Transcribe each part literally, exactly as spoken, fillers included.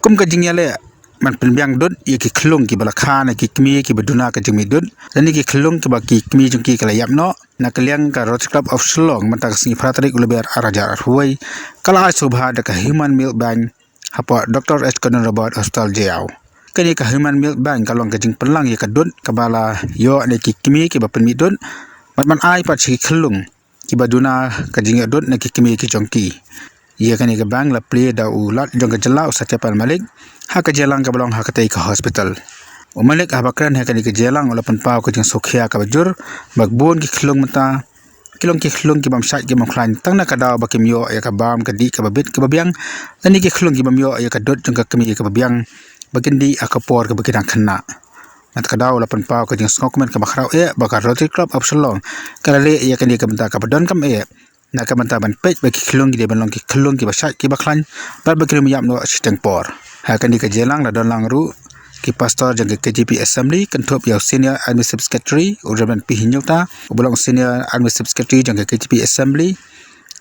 Kum ka jingïaleh ban pynbiang dud ïa ki khyllung kiba la kha na ki kmie kiba duna ka jingmih dud, lane ki khyllung kiba ki kmie jong ki ka la ïap noh, na ka liang ka Rotary Club of Shillong, mynta ka sngi phra tarik u Lber ar hajar arphew wei, ka la ai sngewbha da ka Human Milk Bank hapoh Doctor H Condon Roberts Hospital Jaïaw. Kane ka Human Milk Bank ka long ka jingpynlang ïa ka dud kaba la ïoh na ki kmie kiba pynmih dud, bad ban ai pat sha ki khyllung kiba duna ka jingïoh dud na ki kmie ki jong ki. Ïa kane ka bank la plie da u Lat jong ka jylla u Satya Pal Malik ha ka jingïalang kaba long ha katei ka hospital. U Malik haba kren ha kane ka jingïalang u la pynpaw ka jingsngewkhia kaba jur ba bun ki khyllung mynta ki long ki khyllung ki bym shait ki bym khlaiñ tang na ka daw ba kim ïoh ïa ka bam ka dih kaba bit kaba biang, lane ki khyllung ki bym ïoh ïa ka dud jong ka kmie kaba biang ba kin dih ha ka por kaba ki dang khynnah. Na kata ka daw la pynpaw ka jingsngewkmen kaba khraw eh ba ka Rotary Club of Shillong ka la leh ïa kane ka bynta kaba donkam eh, na ka bynta ban peit ba ki khyllung ki dei ban long ki khyllung kiba shait kiba khlaiñ bad ba kin ym ïap noh shiteng por. Ha kane ka jingïalang la don lang ruh ki pastor jong ka K J P Assembly, kynthup ïa u Senior Administrative Secretary u Reverend P Hynñiewta, uba long Senior Administrative Secretary jong ka K J P Assembly,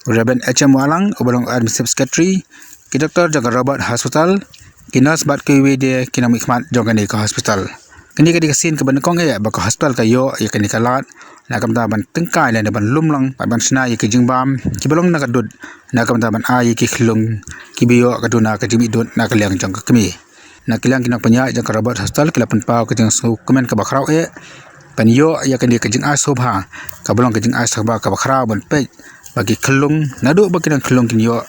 u Reverend H M Wahlang uba long Administrative Secretary, ki doktor jong ka Roberts Hospital, ki nurse bad kiwei de ki nongmihkhmat jong kane ka hospital. Kane ka dei ka sien kaba nyngkong eh ba ka hospital ka ïoh ïa kane ka lad na ka bynta ban tyngkai lane ban lum lang bad ban shna ïa ki jingbam kiba long na ka dud, na ka bynta ban ai ïa ki khyllung kiba ïoh ka duna ka jingmih dud na ka liang jong ka kmie. Na ka liang ki nongpynïaid jong ka Roberts Hospital ki la pynpaw ka jingsngewkmen kaba khraw eh ban ïoh ïa kane ka jingai sngewbha kaba long ka jingai sngewbha kaba khraw ban peit ba ki khyllung naduh ba ki dang khyllung kin ïoh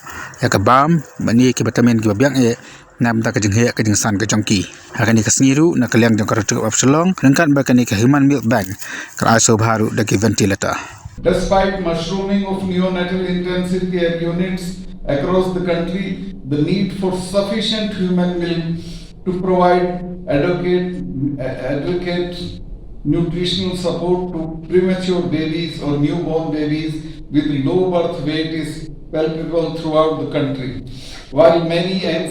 ïa ka bam bad ne ki vitamin kiba biang eh na ka bynta ka jingheh ka jingsan ka jong ki. Ha kane ka sngi ruh na ka liang jong ka Rotary Club of Shillong, ryngkat bad kane ka Human Milk Bank, ka la ai sngewbha ruh da ki ventilator. Despite mushrooming of neonatal intensive care units across the country, the need for sufficient human milk to provide adequate, adequate nutritional support to premature babies or newborn babies with low birth weight is palpable throughout the country. While many N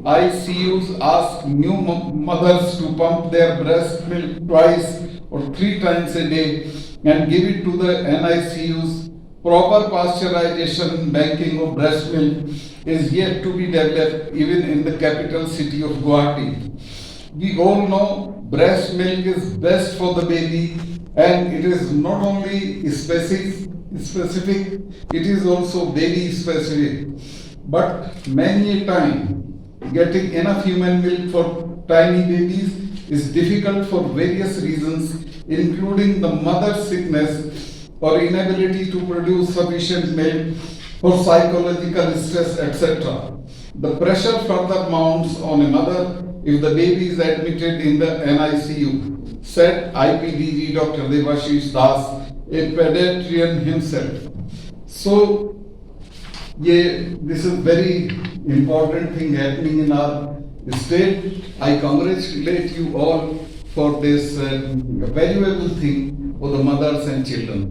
I C Us ask new mo- mothers to pump their breast milk twice or three times a day and give it to the N I C Us, proper pasteurization banking of breast milk is yet to be developed even in the capital city of Guwahati. We all know breast milk is best for the baby and it is not only specific, specific, it is also baby specific. But many a time, getting enough human milk for tiny babies is difficult for various reasons, including the mother's sickness or inability to produce sufficient milk for psychological stress, et cetera. The pressure further mounts on a mother if the baby is admitted in the N I C U, said I P D G Doctor Debashish Das, a pediatrician himself. So, yeah, this is very important thing happening in our state. I congratulate you all for this uh, valuable thing for the mothers and children.